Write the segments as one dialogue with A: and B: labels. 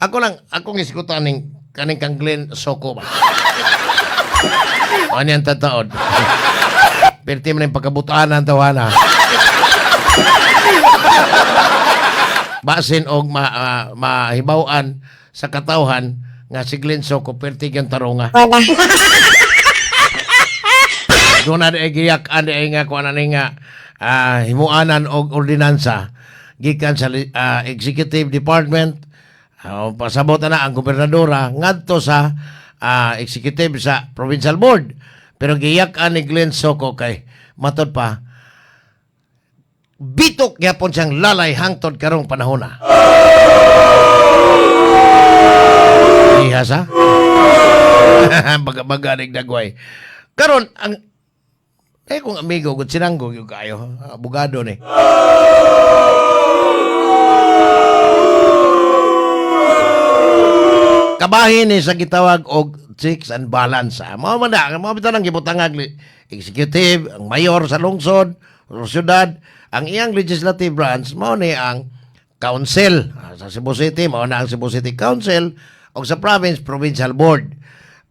A: Ako lang, akong iskutan ning kaning kang Glenn Soko ba. Ano yan tataod? Perti man yung pagkabutanan tawana. Basin og mahibaw-an sa katawhan nga si Glenn Soko perti yung tarunga.
B: Wala.
A: Doon na di giyak-an di nga kuan ani nga himuanan og ordinansa gikan sa executive department, pasabot na ang gobernadora ngadto sa executive sa provincial board, pero giyak-an ni Glenn Soko kay matod pa bitok gyapon siyang lalay hangtod karong panahona. Iha sa baga-baga nig dagway. Karon ang eh kung amigo gud sinanggo gyud kayo, abogado ni. Kabahin ni sa gitawag og checks and balance. Mao man na, mao bitaw nang gibutangag executive, ang mayor sa lungsod, o syudad, ang iyang legislative branch mao ni ang council. Sa Cebu City mao na ang Cebu City Council og sa province, provincial board.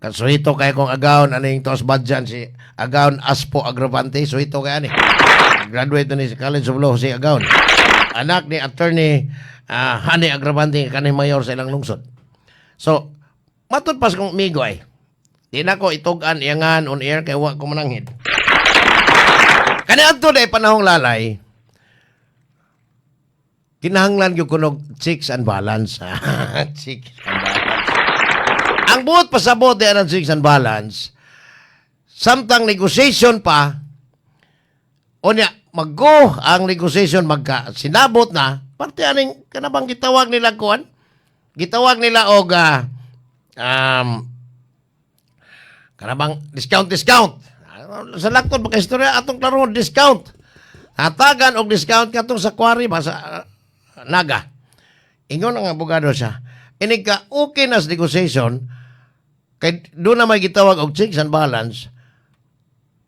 A: Kasuhito kay kong agaon aning tos badyan si Agaon Aspo Agravante, suhito kay ani. Graduate na ni sa College of Law si Agaon. Anak ni attorney Hani Agravante, kaning mayor sa ilang lungsod. So, matud pas kong migo ay. Di na ko itug-an iyangan on air kay wa ko mananghid. Kani adto day panahong lalay. Kinahanglan gyud kunog checks and balance. Checks and balance. Ang buot pasabot di ang checks and balance. Samtang negotiation pa, unya mag-go ang negotiation, magka sinabot na parte aning kanabang gitawag nila kuan, gitawag nila og kanabang discount, discount. Sa laktod baka istorya atong klaro, discount, hatagan og discount katong sa quarry ba sa Naga. Ingon ang abogado siya, inig ka okay na sa negotiation kay doon na may gitawag og checks and balance,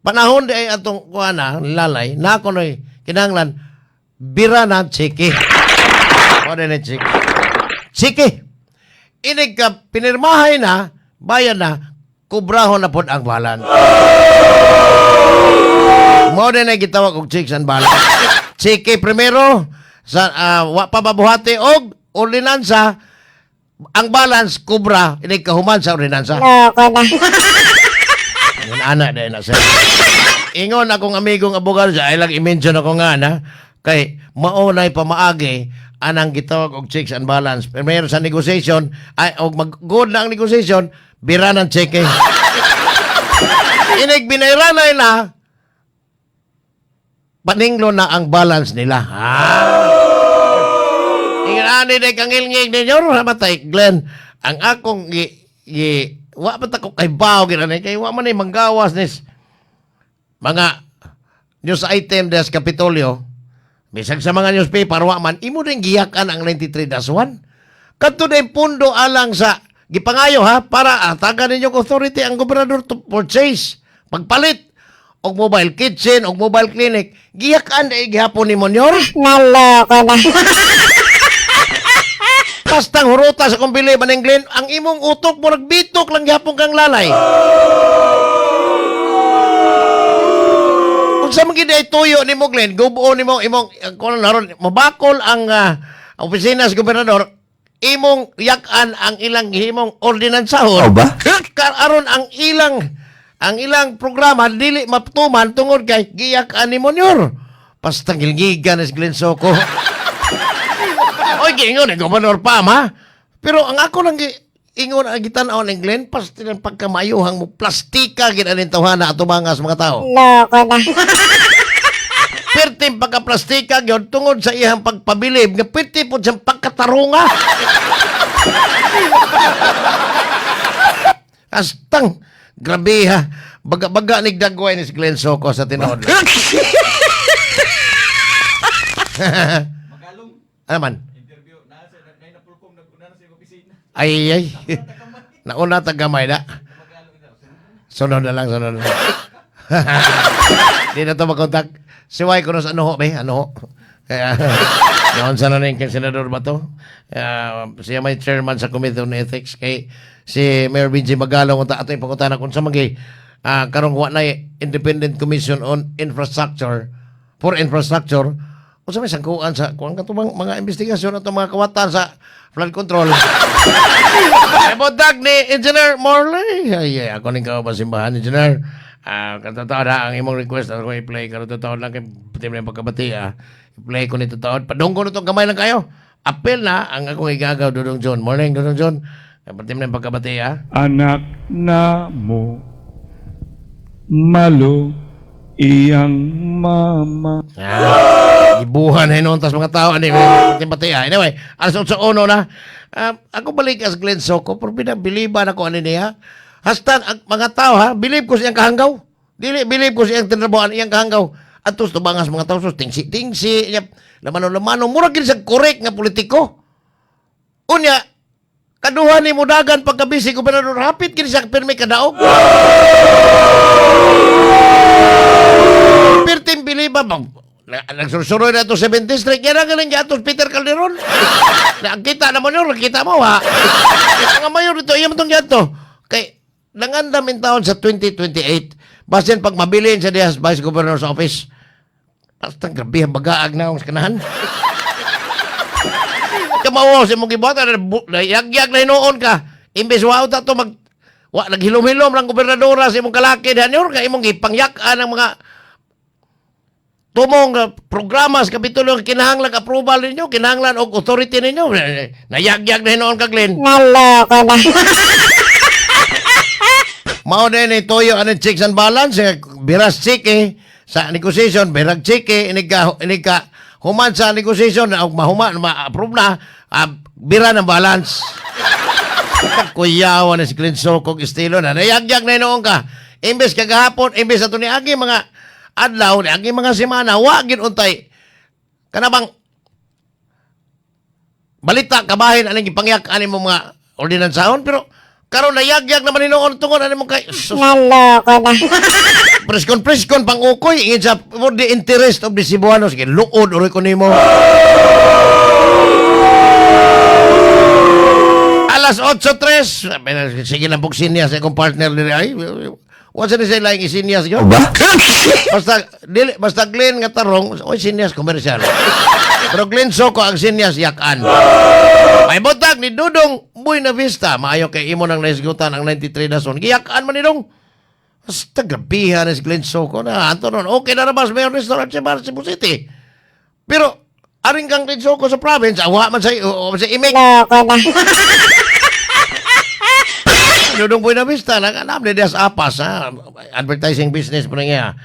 A: panahon di ay atong kuana lalay na kunoy kinahanglan bira na cheke o na cheke, cheke. Inig ka pinirmahay na, bayad na, kubrahon na pod ang balance. Mao din ay gitawag og checks and balance. Cheke primero sa wa pa mabuhati og ordinansa, ang balance kubra inig kahuman sa ordinansa.
B: Loko na.
A: Ingon ana dahil na sir. Ingon akong amigong abogado siya, ay lang i-mention ako nga na, kay maunay pamaagi anang gitawag og checks and balance. Primero sa negotiation, ay, og mag-good na ang negotiation, bira ng cheque. Inig binayranay na, paninglo na ang balance nila. Ha? Ingon ani day kangilngig ninyo, matay, Glenn, ang akong gi wa pa ta ko kay baw gid kay wa man ay manggawas nis mga news item des Kapitolyo, bisag sa mga newspaper wa man imo ring giyakan ang 93-1 kadto day pundo alang sa gipangayo ha para atagan ninyo og authority ang gobernador to purchase, pagpalit og mobile kitchen og mobile clinic, giyakan day gihapon ni Monyor.
B: Naloko na.
A: Bastang huruta sa kong bili, Maneng Glenn, ang imong utok mo nagbitok lang gihapon kang lalay. Kung sa mga ay tuyo ni mo, Glenn, gubo ni mo, imong, kung ano naron, mabakol ang opisina sa gobernador, imong yakan ang ilang himong ordinansahon.
C: O ba?
A: Aron ang ilang programa dili maptuman tungod kay giyakan ni Monyor. Pastang gilgigan ni Glenn Soko. Oy, giingon ni Gobernador Pam, ha? Pero ang ako lang ingon ang gitan-aw ni Glenn, pasti ng pagkamayuhang mo, plastika ginanin tawhana at tumangas mga tao.
B: Loko na.
A: Perting pagka-plastika gyud tungod sa iyang pagpabilib nga perti po siyang pagkatarunga. Astang grabe ha. Baga-baga ni dagway ni si Glenn Soko sa tinuod. Ano man? Ay, ay. Nauna tagamay na. Sunod na lang, sunod na lang. Di na to makontak. Si Y ko sa ano ho, be? Ano ho? Kaya, noon sa na kang Senador Bato. Siya may chairman sa Committee on Ethics kay si Mayor Benji Magalong unta ato pangutana kung sa magi karong wa na Independent Commission on Infrastructure for Infrastructure, unsa may sangkuan sa kuan katong mga investigasyon atong mga kawatan sa flood control. Buntag ni Engineer Morley. Ay, ay, ako ning kauban simbahan, Engineer. Katotoo na ang imong request ako i-play karon, totoo lang kay puti mo yung pagkabati ah. I-play ko nito taon. Padunggo na itong gamay lang kayo. Apel na ang akong igagaw, Dudong John. Morning, Dudong John. Pati mo na yung pagkabati ah.
C: Anak na mo malo iyang mama.
A: Ah, ibuhan na hinuon tas mga tao. Ano, pati pati ah. Anyway, alas 8:01 na. Ah, ako balik as Glenn Soco, pero binabiliban ako ano niya. Hasta ang mga tao ha, believe ko siyang kahanggaw. Dili, believe ko siyang tinrabuan iyang kahanggaw. Atos tubangas mga tao, sus, tingsi, tingsi, niya, lamano, lamano, murag gid siya correct nga politiko. Unya, kaduha ni mudagan pagkabisi gobernador, hapit gid siya pirmi kadaog. Perting biliba bang nagsursuroy na ito 7 district yan ang galing gatos Peter Calderon. Nakita naman yun, nakita mo ha. Mga mayor dito, iya mo itong gato kay nangandam in taon sa 2028 basin pag mabilin sa dihas Vice Governor's Office. Basta grabe ang bagaag na sa kanahan. Kamawo sa imong gibuhat, yagyag na hinuon ka. Imbes wa ta to mag wa naghilom-hilom lang gobernadora sa imong kalaki dihan ka imong gipangyak-an ang mga tumong programa sa kapitulo, kinahanglan approval ninyo, kinahanglan og authority ninyo. Nayagyag na hinuon ka, Glenn.
B: Naloko na.
A: Mao na ni toyo anong checks and balance, eh, biras chike sa negotiation, birag chike inig ka inig ka human sa negotiation og mahuman ma-approve na, bira ng balance. Kuyawan ni si Glenn Soco og estilo na nayagyag na hinuon ka. Imbes kagahapon, imbes ato ni agi mga adlaw, ni agi mga semana, wa gid untay kana bang balita kabahin aning gipangyak ani mo mga ordinansahon, pero karon nayagyag naman hinuon tungod ani mo kay sus.
B: Naloko na.
A: Preskon preskon pang ukoy ingin sa for the interest of the Cebuanos. Sige, luod uri ko nimo. Alas 8:03. Sige lang pog sinyas akong partner diri ay. Wala sa siya laing isinyas yun.
D: Ba?
A: Basta dili basta Glenn nga tarong, oy, sinyas komersyal. Pero Glenn Soco ang sinyas yakan. May buntag ni Dudong Buena Vista. Maayo kay imo nang naisgutan ang 93 Dason. Giyakan man ni Dong. Basta grabihan ni si Glenn Soco na. Anto nun, okay na naman sa Mayor Nestor Archivar Cebu City. Pero, aring kang Glenn Soco sa province, awa man sa, o, sa imig.
B: Loko na.
A: Dudong Buena Vista, nag-alam ni Diaz Apas, ha? Advertising business po na niya.